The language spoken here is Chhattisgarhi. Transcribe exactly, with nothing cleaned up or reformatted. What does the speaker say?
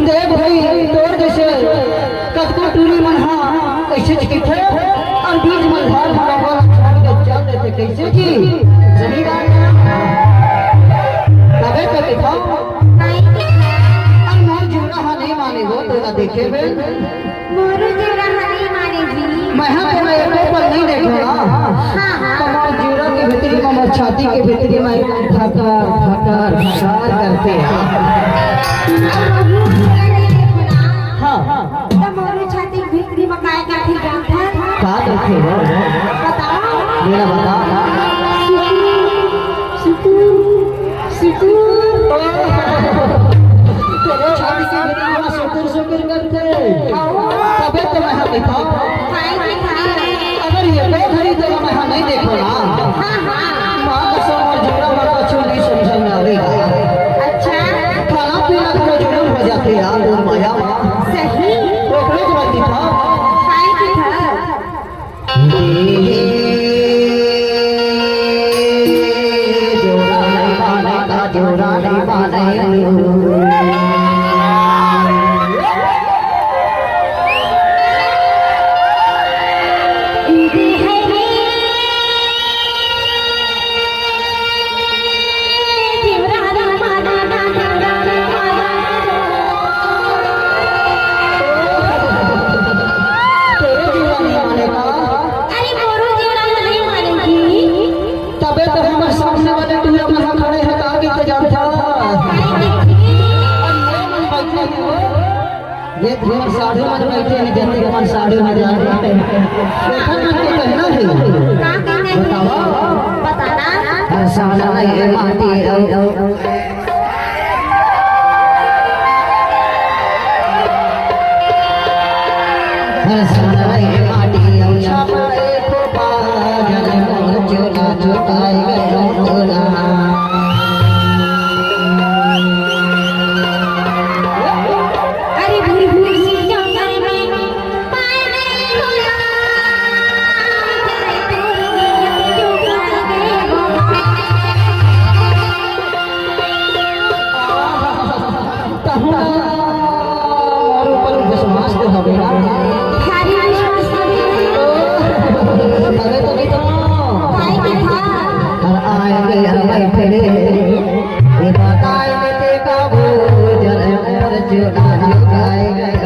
देख भाई, तोर जइसे कतको टूरी मन हा अइसे चिकित हे, अउ बीच म धार धार वाला छोड़ के चल देथे, कइसे जी? सही बात हे ना? तभे तो दिखाओ। अउ मोर जुड़ा हा नइ माने हो, तोला देखे बे। मोरो जुड़ा हा नइ माने जी। मैं हा तोला एको पल नइ देखो ना। हाँ, हाँ। त मोर जुड़ा के भीतरी म, मोर छाती के भीतरी म धकर, धकर, धकर करथे। हाँ। त मोरो छाती के भीतरी म काय करथे जानथस? का करथे हो? बताओ। मेला बता। सुकुर, सुकुर। तोरो छाती के भीतरी म सुकुर, सुकुर करथे। तभे तो मैं हा दिखाओ। अगर एको घरी तोला मैं हा नइ देखो ना, माँ कसम मोर जुड़ा म कछु नइ समझ म आवे। अच्छा। खाना पीना घलो जुलुम हो जाथे यार, मोर माया माँ। सही। ओकरे के बाद दिखाओ। जोड़ा नइ माने का, जोड़ा नइ माने। तोरो जुड़ा नइ माने का? अरे, मोरो जुड़ा नइ माने जी। तभे तो हमर सामने वाले टूरा मन खड़े हे, का कहिथे जानथस? ये हमर साढ़ू मन बइठे हे, जतिक मन साढ़ू मन जाने। एखर मन के कहना हे। का कहना हे? बताओ। बताना। हर साल नए माटी अउ, अउ, अउ। हर साल नए माटी अउ छापा रे खोपा, जल मोर चोला चुकाए गयो तोला। अरे भूर भूर से जंगल में पाए नहीं होला। तहूँ मोर ऊपर विश्वास तो हवे ना? भारी विश्वास हवे। तभे तो कहिथों। काय कहिथस? हर आए गए बैठे रे, ये बताए में ते काबू, जल मोर चोला चुकाए गए।